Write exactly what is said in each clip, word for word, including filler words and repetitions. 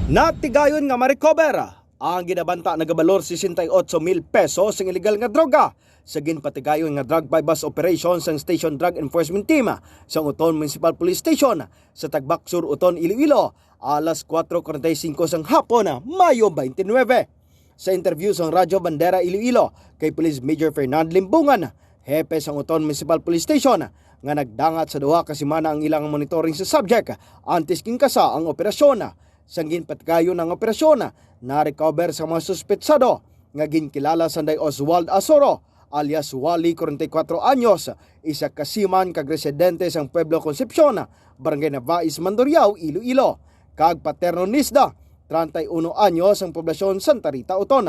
Natigayon nga ma-recover ang ginabanta nagabalor sesenta y ocho mil pesos sing iligal nga droga sa ginpatigayon nga drug buy-bust operation sang Station Drug Enforcement Team sang Oton Municipal Police Station sa Tagbak Sur, Oton, Iloilo, alas kuwatro kuwarenta y singko sang hapon, Mayo twenty-nine. Sa interview sang Radyo Bandera Iloilo kay Police Major Fernand Limbungan, hepe sang Oton Municipal Police Station, nga nagdangat sa duha ka semana ang ilang monitoring sa subject antes ginkasa ang operasyon. Sang ginpatigayon ang operasyon, na-recover sa mga suspetsado nga ginkilala sanday Oswald Asoro, alias Wally, forty-four anyos, isa ka seaman kag residente sang Pueblo Concepcion, Barangay Navais, Mandurriao, Iloilo, kag Paterno Nisda, treinta y uno anyos, ang poblasyon, Santa Rita, Oton.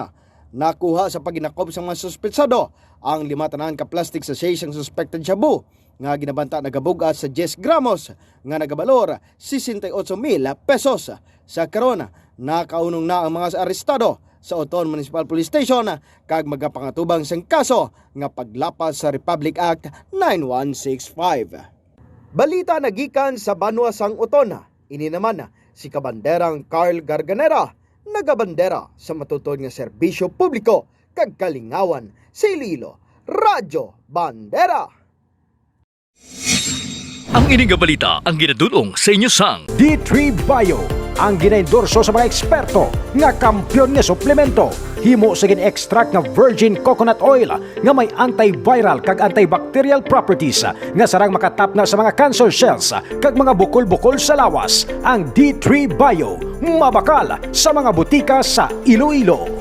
Nakuha sa paghinakop sa mga suspetsado ang lima tanan ka plastic sachet sang suspected shabu nga ginabanta nagabug-at sa diyes gramos nga nagabalor sesenta y ocho mil pesos. Sa karon, nakaunong na ang mga arestado sa Oton Municipal Police Station kag magapangatubang sang kaso nga paglapas sa Republic Act nine one six five. Balita nagikan sa banwa sang Oton. Ini naman si Kabanderang Carl Garganera, nagabandera sa matuod nga serbisyo publiko kag kalingawan sa Iloilo, Radyo Bandera. Ang ini nga balita ang ginadul-ong sa inyo sang D three Bio, ang ginaendorso sa mga eksperto nga kampiyon nga suplemento. Himo sa gin-extract nga virgin coconut oil nga may antiviral kag antibacterial properties nga sarang makatapna sa mga cancer cells kag mga bukol-bukol sa lawas. Ang D three Bio mabakal sa mga butika sa Iloilo.